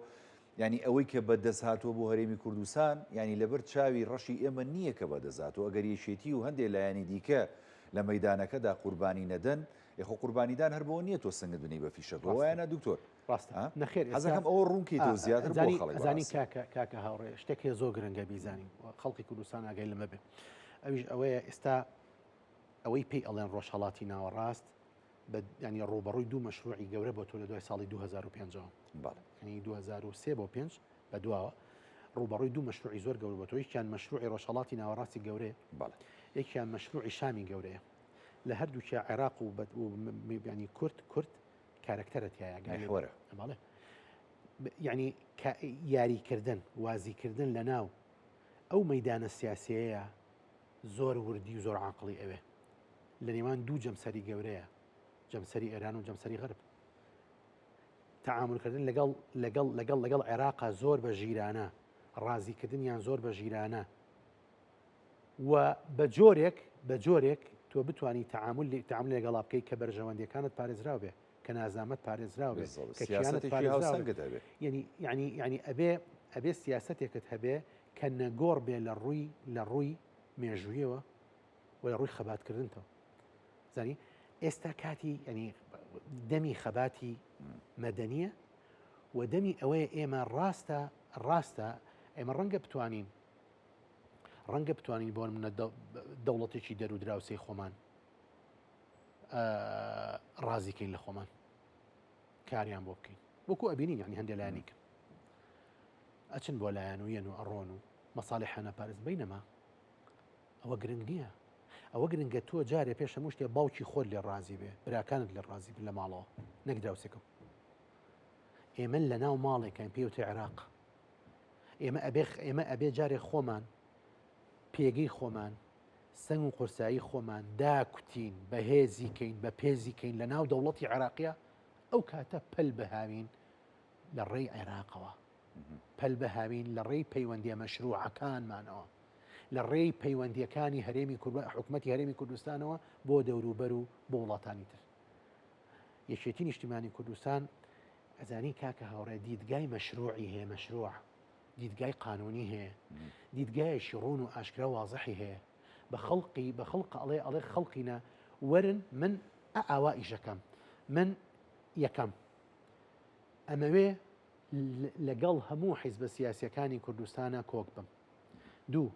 یانی ئەوەی کە بە دەست هاتووە بۆ هەرێمی کوردستان یانی لەبەر چاوی ڕەشی ئێمە نییە کە بە دەست هاتووە ئەگەر یەکێتی و هەندێ لایەنی دیکە لە مەیدانەکەدا قوربانی نەدەن ئێ خۆ قوربانیدان هەر بەوە نییە تۆ سنگت بنێی بە فیشەکەوە وایە نا دکتۆر؟ ڕاستە نەخێر حەزەکەم ئەوە ڕوون کەیتەوە زیاتر بۆ خەڵک ئەزانی کاکە کاکە هاوڕێ شتێک هەیە زۆر گرنگە بیزانین خەڵکی کوردستان ئاگای لەمە بێ ئەویش ئەوەیە ئێستا ئەوەی پێی ئەڵێن ڕۆژهەڵاتی ناوەڕاست بە ینی ڕوبەڕووی دوو مەشروعی گەورە بۆ تۆ لە دوای ساڵی 2005ەوە ینی 2003 بۆ 5 بە دواوە ڕوبەڕووی دوو مەشروعی زۆر گەورە بۆ تۆ یەکیان مەشروعی ڕۆژهەڵاتی ناوەڕاستی گەورەیە یەکیان مەشروعی شامی گەورەیە لە هەردووکیا عێراق و ینی کورد کورد کارەکتەرە تیایا گالی میحوەرە. بەڵێ. یعنی یاریکردن وازیکردن لە ناو ئەو مەدانە سیاسەیە زۆر وردی و زۆر عقلی ئەوێ لە نێوان دوو جەمسەری گەورەیە جەمسەری ئێران و جەمسەری غەرب تەعامولکردن لەگەڵ لەگەڵ لەگەڵ لەگەڵ عێراقا زۆر بە ژیرانە ڕازیکردنیان زۆر بە ژیرانە و بە جۆرێک بە جۆرێک تۆ بتانی تعامل تعامل لەگەڵا بکەیت کە بەرژەوەندیەکانت پارێزراو بێ کە نازنامەت پارێزراو بێ کە کیانت پارێزراو بێ یعنی یعنی یعنی ئەبێ ئەبێ سیاسەتێکت هەبێ کە نەگۆڕ بێ لە ڕووی لە ڕووی مێژوویەوە و لە ڕووی خەباتکردنتەوە زانی ئێستا کاتی ینی دەمی خەباتی مەدەنیە و دەمی ئەوەیە ئێمە ڕاستە ڕاستە ئێمە ڕەنگە بتوانین ڕەنگە بتوانین بۆ منە دەوڵەتێکی دەر و دراوسێی خۆمان ڕازیکەین لە خۆمان کاریان بۆ بکەین وەکو ئەبینین ینی هەندێک لایەنیکە ئەچن بۆ لایەن و یەن و ئەڕۆن و مەساڵحانە پارێز بینەما ئەوە گرنگ نییە ئەوە گرنگە تۆ جارێ پێش هەموو شتێ باوکی خۆت لێ ڕازی بێ براکانت لێ ڕازی بن لە ماڵەوە نەک دراوسێکەم ئێمە لە ناو ماڵێکین پێوتێ عێراق ئێمە ئەبێ ئێمە ئەبێ جارێ خۆمان پێگەی خۆمان سەنگ و قورسایی خۆمان داکوتین بەهێزی کەین بە پێزی کەین لە ناو دەوڵەتی عێراقیە ئەو کاتە پەل بهاوین لە ڕێی عێراقەوە پەل بهاوین لە ڕێی پەیوەندیە مەشروعەکانمانەوە لە ڕێی پەیوەندییەکانی هەرێمی حکومەتی هەرێمی کوردستانەوە بۆ دەوروبەر و بۆ وڵاتانی تر. یەکێتی نیشتیمانی کوردستان ئەزانی کاکە هاوڕێ دیدگای مەشروعی هەیە مەشروع دیدگای قانونی هەیە دیدگایەکی ڕوون و ئاشکرا وازحی هەیە بە خەڵقی بە خەڵق ئەڵێ ئەڵێ خەڵقینە وەرن من ئاوا ئیشەکەم من یەکەم ئەمەوێ لەگەڵ هەموو حیزبە سیاسیەکانی کوردستانە کۆک بم دوو،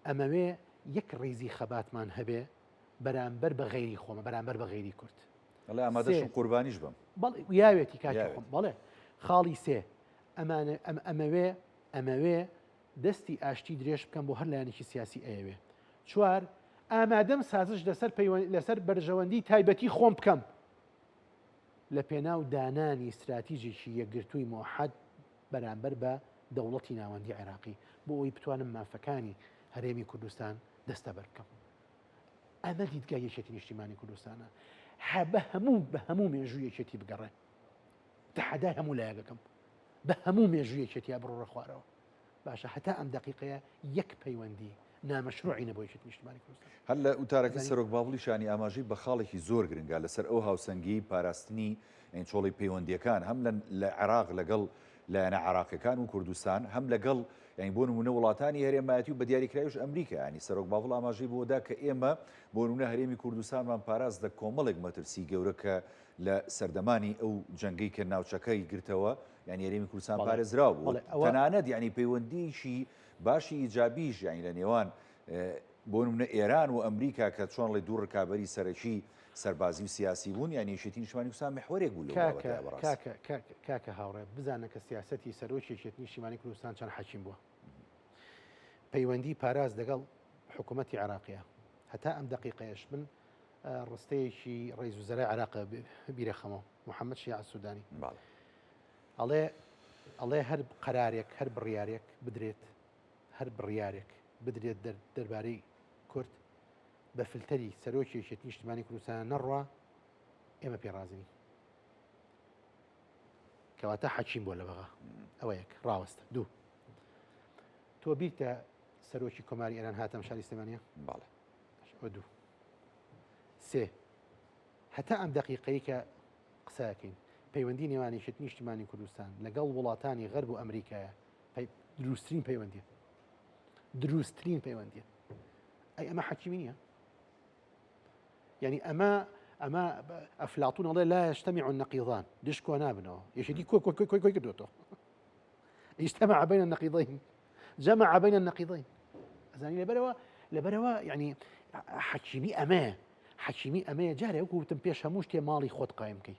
ئەمەوێ یەک ڕیزی خەباتمان هەبێ بەرامبەر بە غەیری خۆمە، بەرامبەر بە غەیری کورد. ئەڵێ ئامادەشم قوربانیش بم. بەڵێ یاوێتی کاکی خۆم بەڵێ. خاڵی سێ، ئەمانە ئەمەوێ ئەمەوێ دەستی ئاشتی درێژ بکەم بۆ هەر لایەنێکی سیاسی ئەیەوێ. چوار، ئامادەم سازش لەسەر لەسەر بەرژەوەندی تایبەتی خۆم بکەم لە پێناو دانانی ستراتیجێکی یەکگرتووی مۆحەد بەرامبەر بە دەوڵەتی ناوەندی عێراقی بۆ ئەوەی بتوانم مافەکانی هەرێمی کوردستان دەستەبەر بکەم. ئەمە دیدگای یەکێتی نیشتیمانی کوردستانە. بە هەموو بە هەموو مێژوو یەکێتی بگەڕێ. تەحەدای هەموو لایەکەکەم. بە هەموو مێژوو یەکێتیا بڕۆڕە خوارەوە. باشە هەتا ئەم دەقیقەیە یەک پەیوەندی نامەشروعی نەبوو یەکێتی نیشتیمانی کوردستان. هەر لە وتارەکەی سەرۆک باڤڵیشانی ئاماژەی بە خاڵێکی زۆر گرنگە لەسەر ئەو هاوسەنگیی پاراستنی یانی چۆڵی پەیوەندییەکان هەم لە لە عێراق لەگەڵ لایەنە عێراقیەکان و کوردستان هەم لەگەڵ یانی بۆ نمونە وڵاتانی هەرێمایەتی و بە دیاریکراویش ئەمریکا یانی سەرۆک باڤڵ ئاماژەی بۆ دا کە ئێمە بۆ نمونە هەرێمی کوردستانمان پاراست لە کۆمەڵێک مەترسی گەورە کە لە سەردەمانی ئەو جەنگەی کە ناوچەکەی گرتەوە یانی هەرێمی کوردستان پارێزراو بوو تەنانەت یانی پەیوەندیی باشی ئیجابیش یانی لە نێوان بۆ نمونە ئێران و ئەمریکا کە چۆن ڵێ دوو ڕکابەری سەرەکی سەربازی و سیاسی بوون یان یەکێتی نیشتمانی کوردستان محوەرێک بوو لەو بابەتە بەڕاستی. کاکە کاکە هاوڕێ بزانە کە سیاسەتی سەرۆکی یەکێتی نیشتیمانی کوردستان چەند حەکیم بووە. پەیوەندی پاراست لەگەڵ حکوومەتی عێراقیە هەتا ئەم دەقیقەیەش من ڕستەیەکی ڕئیس وزەرای عێراق بیرەخەمەوە محەممەد شیاع سوودانی ئەڵێ ئەڵێ هەر قەرارێک هەر بڕیارێک بدرێت هەر بڕیارێک بدرێت دەربارەی کورد بە فلتەری سەرۆکی یەکێتی نیشتمانی کوردستان نەڕوا ئێمە پێ ڕازی نین کەواتە حەکیم بۆ لە بەغا ئەوە یەک ڕاوەستە دوو تۆ بیرتە سەرۆکی کۆماری ئێران هاتەم شاری سلێمانیە بەڵێ ئەوە دوو سێ هەتا ئەم دقیقەی کە قسەکەین پەیوەندی نێوان یەکێتی نیشتیمانی کوردستان لەگەڵ وڵاتانی غەرب و ئەمریکایە دروستترین پەیوەندیە دروستترین پەیوەندیە ئەی ئەمە حەکیمی نییە یعنی ئەمە ئەمە ئەفلاتون ئەڵێ لا يجتمع النقيضان دش کۆ نابنەوە یەکێتی کۆ کۆ کۆی کۆی کردوێتەوە اجتمع بين النقيضين جمع بين النقيضين ئەزانی لەبەرەوە لەبەرەوە یعنی حەکیمی ئەمەیە حەکیمی ئەمەیە جارێ وەکو وتم پێش هەموو شتێ ماڵی خۆت قایم بکەی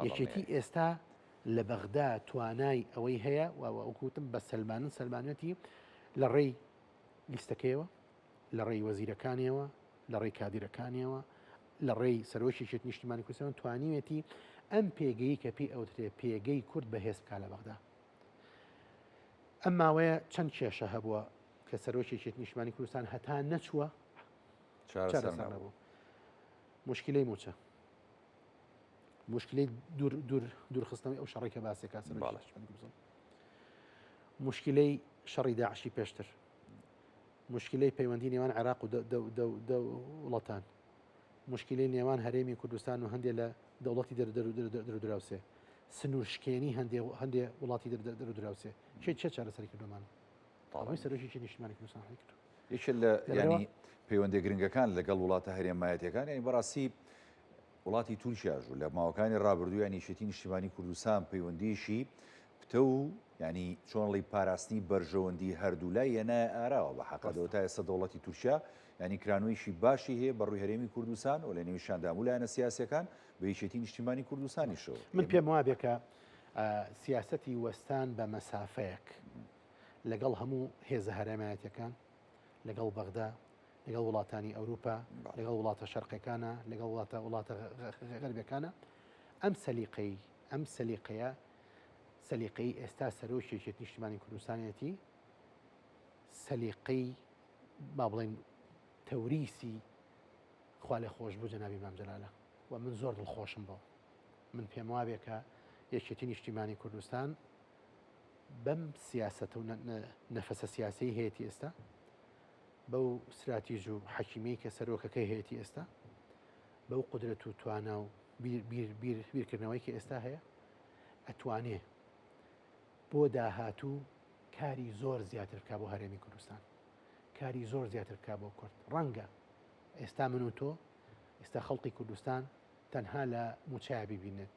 یەکێتی ئێستا لە بەغدا توانای ئەوەی هەیە و وەکوتم بە سەلمانن سەلمانەتی لە ڕێی لیستەکەیەوە لە ڕێی وەزیرەکانیەوە لە ڕێی کادیرەکانیەوە لە ڕێی سەرۆکی یەکێتی نیشتیمانی کوردستان توانیوێتی ئەم پێگەی کە پێی ئەوترێ پێگەی کورد بەهێز بکا لە بەغدا. ئەم ماوەیە چەند کێشە هەبووە کە سەرۆکی یەکێتی نیشتمانی کوردستان هەتا نەچووە چارەسەر نەبوو. مشکلەی موچە مشکلەی دوور دوور دوورخستنەوەی ئەو شەڕی کە باسێکا سەرۆکی نیشتمانی کوردستان مشکلەی شەڕی داعشی پێشتر مشکلەی پەیوەندی نێوان عێراق و وڵاتان مشکلەی نێوان هەرێمی کوردستان و هەندێک لە دەوڵەتی دەرودراوسێ سنوورشکێنی هەندێ هەندێ وڵاتی دەرودراوسێ چێ چێ چارەسەری کردومان تاڵی سەرۆکی نیشتمانی کوردستان هەڵی کردو یەکێ لە ینی پەیوەندی گرنگەکان لەگەڵ وڵاتە هەرێمایەتەکان ینی بەڕاستی وڵاتی تورکیاش و لە ماوەکانی ڕابردوو یانی یەکێتی نیشتیمانی کوردستان پەیوەندییەکی پتەو و یانی چۆن ڵی پاراستنی بەرژەوەندی هەردوولای هێنایە ئاراوە بە حەقە تا ئێستا دەوڵەتی تورکیا یانی کرانەوەیەکی باشی هەیە بە ڕووی هەرێمی کوردستان و لە نێویشیاندا هەموو لایەنە سیاسیەکان بە یەکێتی نیشتیمانی کوردستانیشەوە. من پێم وابێ کە سیاسەتی وەستان بە مەسافەیەک لەگەڵ هەموو هێزە هەرێمایەتیەکان لەگەڵ بەغدا لەگەڵ وڵاتانی ئەوروپا لەگەڵ وڵاتە شەرقەکانە لەگەڵ وڵاتە وڵاتە غەربەکانە ئەم سەلیقەی ئەم سەلیقەیە سەلیقەی ئێستا سەرۆکی یەکێتی نیشتیمانی کوردستانەتی سەلیقەی با بڵێن تەوریسی خوا لێ خۆش بوو جەنابی مام جەلالە و من زۆر دڵخۆشم بەوە من پێم وابێ کە یەکێتی نیشتیمانی کوردستان بەم سیاسەتە و نەفەسە سیاسەی هەیەی ئێستا بەو ستراتیژ و حەکیمەی کە سەرۆکەکەی هەیەتی ئێستا، بەو قودرەت و توانا و بیرکردنەوەی کە ئێستا هەیە، ئەتوانێ بۆ داهاتوو کاری زۆر زیاتر بکا بۆ هەرێمی کوردستان، کاری زۆر زیاتر بکا بۆ کورد. ڕەنگە ئێستا من و تۆ، ئێستا خەڵقی کوردستان تەنها لە مووچەیا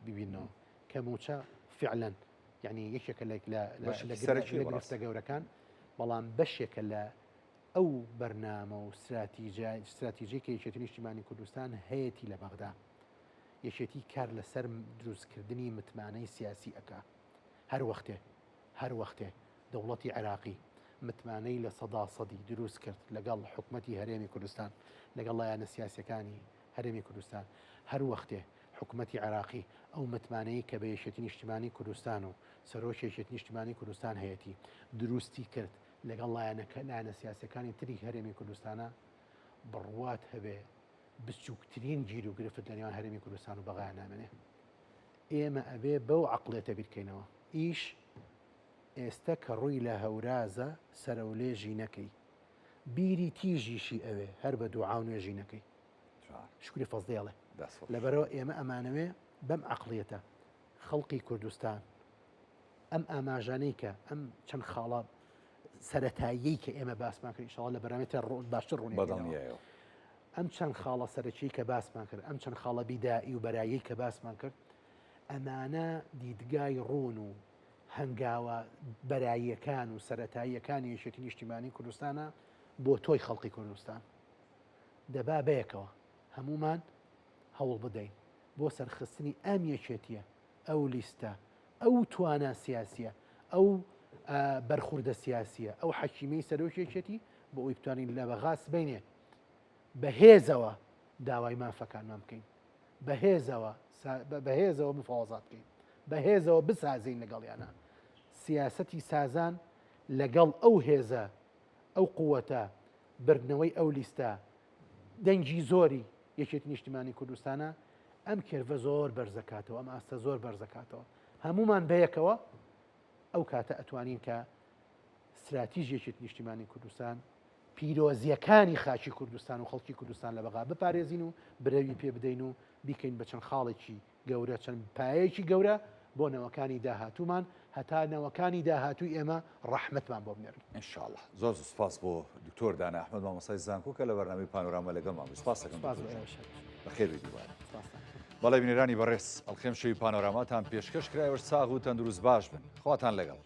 ببیننەوە کە مووچە فعلەن یعنی یەکێکە لە گرفتە گەورەکان، بەڵام بەشێکە لە ئەو بەرنامە و ستراتیجەی کە یەکێتی نیشتیمانی کوردستان هەیەتی لە بەغدا، یەکێتی کار لەسەر دروستکردنی متمانەی سیاسی ئەکا. هەر وەختێ هەر وەختێ دەوڵەتی عێراقی متمانەی لە سەدا سەدی دروست کرد لەگەڵ حکومەتی هەرێمی کوردستان، لەگەڵ لایەنە سیاسیەکانی هەرێمی کوردستان، هەر وەختێ حکومەتی عێراقی ئەو متمانەی کە بە یەکێتی نیشتیمانی کوردستان و سەرۆکی یەکێتی نیشتیمانی کوردستان هەیەتی دروستی کرد لەگەڵ لایەنەکە لایەنە سیاسیەکانی تری هەرێمی کوردستانە بڕوات هەبێ بچووکترین گیر و گرفت لە نێوان هەرێمی کوردستان و بەغایا نامێنێ. ئێمە ئەبێ بەو عەقڵێتە بیرکەینەوە. ئیش ئێستە کە ڕووی لە هەورازە سەرەولێژی نەکەی. بیری تیژیشی ئەوێ هەر بە دوعا و نوێژی نەکەی. شوکری فەزڵی ئەڵێ. لەبەرئەوە ئێمە ئەمانەوێ بەم عەقڵیەتە خەڵقی کوردستان ئەم ئاماژانەی کە ئەم چەند خاڵە سەتاییەی کە ئێمە باسمان کرد ئیشەڵا لە بەرامێت باشتر ڕوونی بەدڵنیایەوە ئەم چەند خاڵە سەرەکی کە باسمان کرد ئەم چەند خاڵە بیدائی و بەرایی کە باسمان کرد ئەمانە دیدگای ڕوون و هەنگاوە بەراییەکان و سەتاییەکانی یەکێتی نیشتیمانی کوردستانە بۆ تۆی خەڵقی کوردستان دەبا بەیەکەوە هەمومان هەوڵ بدەین بۆ سەرخستنی ئەم یەکێتیە ئەو لیستە، ئەو توانا سیاسیە، ئەو بەرخوردە سیاسیە، ئەو حەکیمەی سەرۆکی یەکێتی بۆ ئەوی بتوانین لە بەغا سبەینێ بەهێزەوە داوای مافەکانمان بکەین، بەهێزەوە بەهێزەوە مفاوەزات بکەین، بەهێزەوە بسازین لەگەڵیانە. سیاسەتی سازان لەگەڵ ئەو هێزە، ئەو قووەتە، بردنەوەی ئەو لیستە، دەنگی زۆری یەکێتی نیشتیمانی کوردستانە ئەم curve ە زۆر بەرزەکاتەوە ئەم ئاستە زۆر بەرزەکاتەوە هەمومان بەیەکەوە ئەو کاتە ئەتوانین کە ستراتیژ یەکێتی نیشتیمانی کوردستان پیرۆزیەکانی خاکی کوردستان و خەڵکی کوردستان لە بەغا بپارێزین و برەوی پێ بدەین و بیکەین بە چەند خاڵێکی گەورە چەند پایەیەکی گەورە بۆ نەوەکانی داهاتوومان هەتا نەوەکانی داهاتووی ئێمە ڕەحمەتمان بۆ بنێرن. ان شاء اللە. زۆر زۆر سوپاس بۆ دکتۆر دانا ئەحمەد مامۆستای زانکۆ کە لە بەرنامەی پانۆراما لەگەڵمان بوو. سوپاس دەکەم سوپاس بۆ دکتۆر جان. ئێوەش هەمیشە. بەخێر بێی دووبارە. سوپاستان. بەڵێ بینەرانی بەڕێز ئەڵقەی ئەمشەوی پانۆراماتان پێشکەش کرا ئێوەش ساغ و تەندروست باش بن. خواتان لەگەڵ.